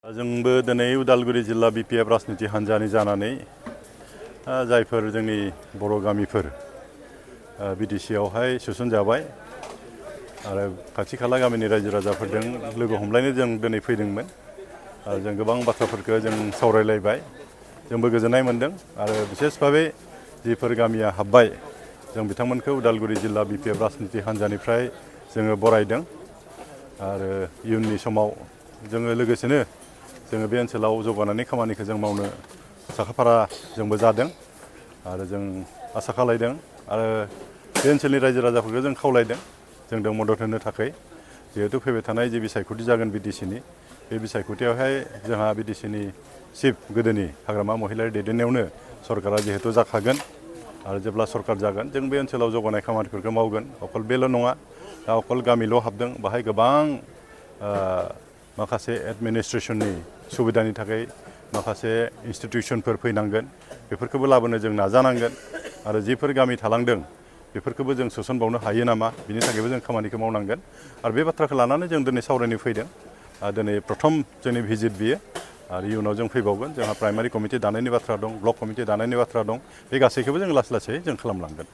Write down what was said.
जोंबो दिनै उदालगुरि जिल्ला बिपिएफ राजनिति हान्जानि जानानै जायफोर जोंनि बर' गामिफोर बिटिसिआवहाय सोसनजाबाय आरो खाथि खाला गामिनि रायजो राजाफोरजों लोगो हमलायनो जों दिनै फैदोंमोन। जों गोबां बाथ्राफोरखौ जों सावरायलायबाय, जोंबो गोजोननाय मोन्दों आरो बिसेस भाबै जिफोर गामिया हाबबाय जों बिथांमोनखौ उदालगुरि जिल्ला बिपिएफ राजनिति हान्जानिफ्राय जोङो बरायदों आरो इयुननि समाव जोङो लोगोसेनो जोङो बे ओनसोलाव जौगानायनि खामानिखौ जों मावनो साखाफारा जोंबो जादों आरो जों आसा खालायदों आरो बे ओनसोलनि रायजो राजाफोरखौ जों खावलायदों जोंजों मदद होनो थाखाय। जिहेतु फैबाय थानाय जे बिसायख'थि जागोन बिटिसिनि, बे बिसायख'थियावहाय जोंहा बिटिसिनि चिफ गोदोनि हाग्रामा महिलारि दैदेननायावनो सरकारा जिहेतु जाखागोन आरो जेब्ला सरकार जागोन जों बे ओनसोलाव जौगानाय खामानिफोरखौ मावगोन। अकल बेल' नङा, दा अकल गामिल' हाबदों, बाहाय गोबां माखासे एडमिनिस्ट्रेसननि सुबिदानि थाखाय माखासे इन्सटिटिउसनफोर फैनांगोन, बेफोरखौबो लाबोनो जों नाजानांगोन आरो जिफोर गामि थालांदों बेफोरखौबो जों सोसनबावनो हायो नामा बिनि थाखायबो जों खामानिखौ मावनांगोन आरो बे बाथ्राखौ लानानै जों दिनै सावरायनो फैदों। दिनै प्रथम जोंनि भिजिट बियो आरो इयुनाव जों फैबावगोन। जोंहा प्राइमारि कमिटि दानायनि बाथ्रा दं, ब्लक कमिटि दानायनि बाथ्रा दं, बे गासैखौबो जों लासै लासै जों खालामलांगोन।